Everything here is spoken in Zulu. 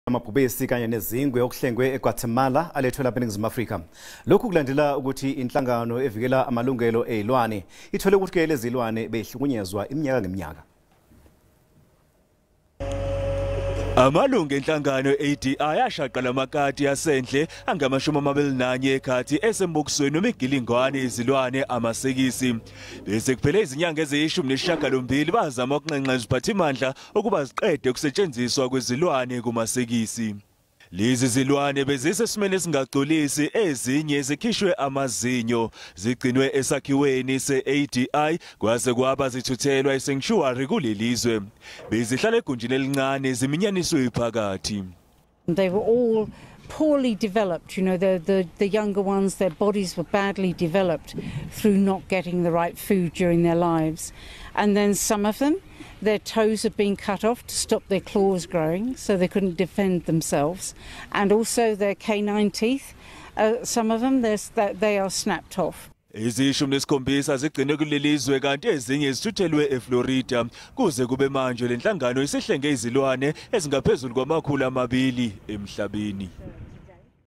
Amabhubesi kanye nezingwe okuhlengwe eGuatemala alethwe lapha eNingizimu Afrika. Lokhu kulandela ukuthi inhlangano evikela amalungelo ezilwane ithole ukuthi ke lezi zilwane behlukunyezwa iminyaka ngeminyaka. Amalungu enhlangano ADI ashaqa lamakati asendle angama-21 ekhathi esembokisweni wemigilingwane izilwane amasekisi. Bese kuphele izinyanga eziyi-18 bazama ukunxenxa iziphathimandla ukuba ziqede ukusetshenziswa kwezilwane kumasekisi. Lezi zilwane bezisesimeni esingagculisi, ezinye zikhishwe amazinyo, zigcinwe esakhiweni se-ADI kwase kwaba zithuthelwa esanctuary kulelizwe. Bezihlala egunjini elincane ziminyaniswe phakathi. They were all poorly developed, you know, the younger ones, their bodies were badly developed through not getting the right food during their lives. And then some of them, their toes had been cut off to stop their claws growing, so they couldn't defend themselves. And also their canine teeth, some of them, they are snapped off. Eziyi-17 zigcinwe kulelizwe kanti ezinye zithuthelwe eFlorida. Kuze kube manje lenhlangano isihlenge izilwane ezingaphezulu kwama-200 emhlabeni.